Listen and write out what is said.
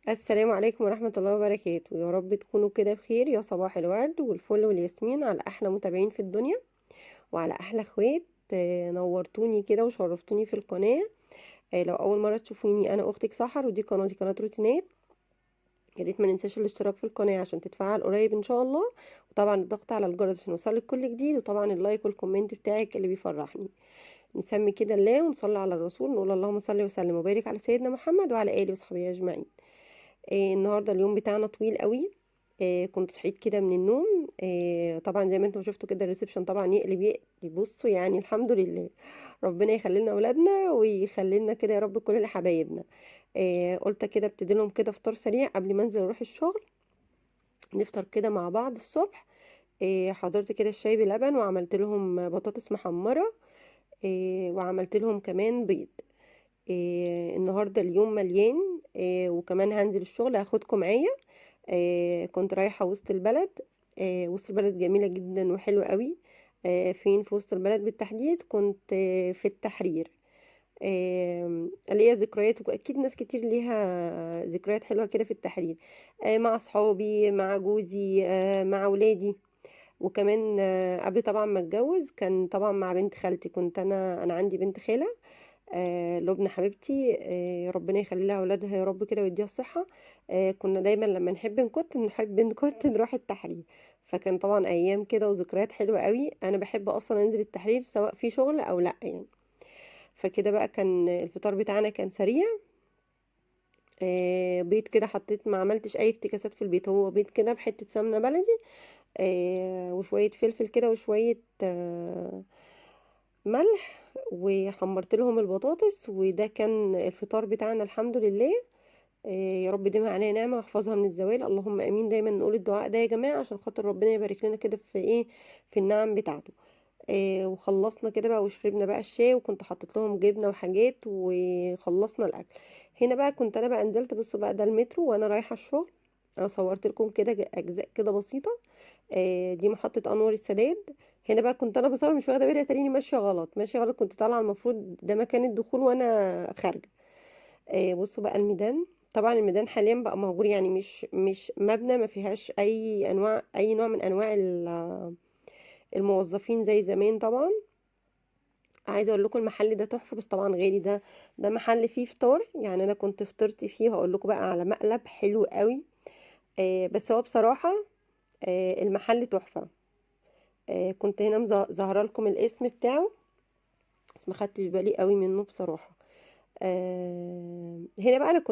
السلام عليكم ورحمة الله وبركاته. يا رب تكونوا كده بخير. يا صباح الورد والفل والياسمين على أحلى متابعين في الدنيا وعلى أحلى اخوات. نورتوني كده وشرفتوني في القناة. لو أول مرة تشوفوني، أنا أختك سحر، ودي قناتي قناة روتينات. يا ريت ما ننساش الاشتراك في القناة عشان تتفعل قريب إن شاء الله، وطبعا الضغط على الجرس عشان يوصلك كل جديد، وطبعا ال like وال comment بتاعك اللي بيفرحني. نسمي كده الله ونصلي على الرسول، نقول اللهم صل وسلم وبارك على سيدنا محمد وعلى آله وصحبه أجمعين. النهارده اليوم بتاعنا طويل قوي. كنت صحيت كده من النوم. طبعا زي ما انتم شفتوا كده ال reception طبعا يقلب يقلب. بصوا يعني الحمد لله، ربنا يخلي لنا اولادنا ويخلي لنا كده يا رب كل اللي حبايبنا. قلت كده ابتدي لهم كده فطار سريع قبل ما انزل اروح الشغل، نفطر كده مع بعض الصبح. حضرت كده الشاي بلبن وعملت لهم بطاطس محمرة، وعملت لهم كمان بيض. النهارده اليوم مليان، وكمان هنزل الشغل هاخدكم معايا. كنت رايحة وسط البلد. وسط البلد جميلة جدا وحلوه قوي. فين في وسط البلد بالتحديد؟ كنت في التحرير. ليا ذكريات، واكيد ناس كتير ليها ذكريات حلوة كده في التحرير، مع اصحابي، مع جوزي، مع ولادي. وكمان قبل طبعا ما اتجوز كان طبعا مع بنت خالتي. كنت انا عندي بنت خاله، لبنى حبيبتي، ربنا يخلي لها اولادها يا رب كده ويديها الصحة. كنا دايما لما نحب نكت نحب نكت نروح التحرير. فكان طبعا ايام كده وذكريات حلوة قوي. انا بحب اصلا انزل التحرير سواء في شغل او لا يعني. فكده بقى كان الفطار بتاعنا كان سريع. بيض كده حطيت، ما عملتش اي افتكاسات في البيت، هو بيض كده بحته سمنه بلدي، وشوية فلفل كده وشوية ملح، وحمرت لهم البطاطس، وده كان الفطار بتاعنا الحمد لله. يا رب ديمها علينا نعمه واحفظها من الزوال، اللهم امين. دايما نقول الدعاء ده يا جماعة عشان خاطر ربنا يبارك لنا كده في ايه، في النعم بتاعته. وخلصنا كده بقى وشربنا بقى الشاي، وكنت حطيت لهم جبنه وحاجات، وخلصنا الاكل. هنا بقى كنت انا بقى نزلت، بصوا بقى ده المترو وانا رايحة الشغل. انا صورت لكم كده اجزاء كده بسيطة. دي محطة انور السادات. هنا بقى كنت انا بصور مش واخده بالي، تريني ماشية غلط، ماشية غلط. كنت طالعه المفروض ده مكان الدخول وانا خارجه. بصوا بقى الميدان. طبعا الميدان حاليا بقى مهجور، يعني مش مبنى، ما فيهاش اي انواع، اي نوع من انواع الموظفين زي زمان. طبعا عايزه اقول لكم المحل ده تحفة، بس طبعا غالي. ده محل فيه فطار، يعني انا كنت فطرت فيه. هقول لكم بقى على مقلب حلو قوي. بس هو بصراحة المحل تحفة. كنت هنا ظاهره لكم الاسم بتاعه، بس ما خدتش بالي قوي منه بصراحة. هنا بقى انا كنت